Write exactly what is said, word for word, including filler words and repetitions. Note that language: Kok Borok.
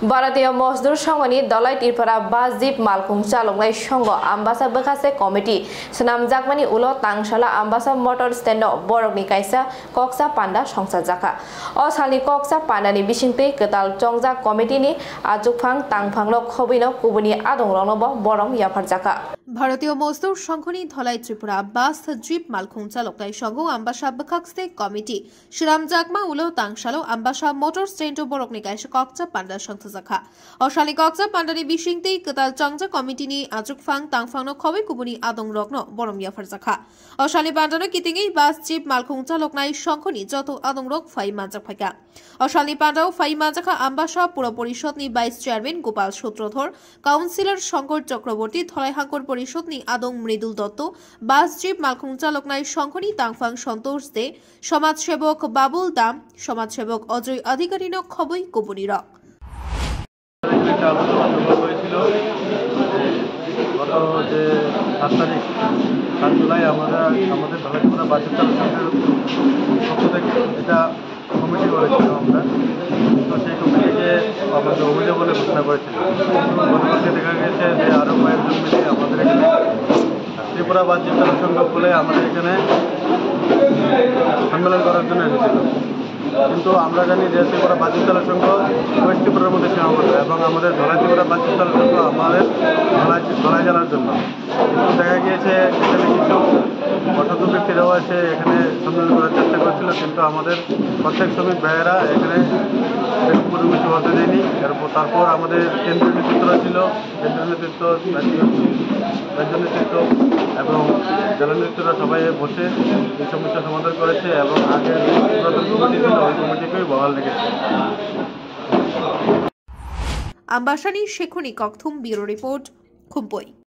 Bharatiya Mozdur Songho ni Dhalai Tripura Bus Jeep Malkhung Chaloknai Songho Ambasa Bwkhaste Committee swnamjakmani ulo Tangsala Ambasa Motor Stand o borokni kaisa koksa panda songchajakha. O salni koksa pandani bisingtwi kwtal chongjak committee ni achukphang tangphangno khobwino kubuni adongrokno bo borom yapharjakha. Bharatiya Mozdur Songho ni Dhalai Tripura Bus Jeep Malkhung Chaloknai Songho Ambasa Bwkhaste Committee swnamjakma ulo Tangsalo Ambasa Motor Stand o borokni kaisa koksa panda songchajakha. O salni koksa pandani bisingtwi kwtal chongjak committee ni achukphang tangphangno khobwi kubuni adongrokno borom yapharjakha. O salni pandano kitingwi bus jeep malkhung chaloknai songkhoni joto adongrok phai manjak phaikha. O salni pandao phai manjakha Ambasa Pura Porishod ni Vice Chairman Gopal Sutrodhor, Councillor Shankar Chakraborty, Dhalai Hangkor Porishod ni adong Mridul Dotto, bus jeep malkhung chaloknai songkhoni tangphang Santosh De, সমাজসেবক বাবুল দাম, সমাজসেবক অজয় অধিকারীনো খবই কবুনিরক। একটা আলোচনা সভা হয়েছিল। গত যে সাত তারিখ, সাত জুলাই, আমরা আমাদের ধলেশ্বরা বাসিন্দা সংঘের পক্ষ থেকে এটা কমিটি করেছিলাম আমরা। তো সেই কমিটিকে আমাদের অবৈধ বলে ঘোষণা করেছিল। গতকালকে দেখা গেছে যে আরও কয়েকজন মিলে আমাদের এখানে ত্রিপুরা বাসিন্দা সংঘ বলে আমাদের এখানে সম্মেলন করার জন্য এসেছিল। কিন্তু আমরা জানি যে ত্রিপুরা বাসিন্দা সংঘ ওয়েস্ট ত্রিপুরার মধ্যে সীমাবদ্ধ এবং আমাদের ধলাই ত্রিপুরা বাসিন্দা সংঘ আমাদের ধলাই, ধলাই জেলার জন্য। কিন্তু দেখা গিয়েছে এখানে কিছু অসাধু ব্যক্তিরাও এসে এখানে সম্মেলন করার চেষ্টা করছিল, কিন্তু আমাদের প্রত্যেক শ্রমিক ভাইয়েরা এখানে বেগম পরিবেশ হতে দেয়নি। এরপর, তারপর আমাদের কেন্দ্রীয় নেতৃত্বরা ছিল, কেন্দ্রীয় নেতৃত্ব, রাজ্য, রাজ্য নেতৃত্ব এবং জেলা নেতৃত্বরা সবাই বসে এই সমস্যা সমাধান করেছে এবং আগে পুরাতন কমিটি ছিল, ওই কমিটিকেই বহাল রেখেছে। Ambasani Shekhuni Kokthum, Bureau Report, Khumpui.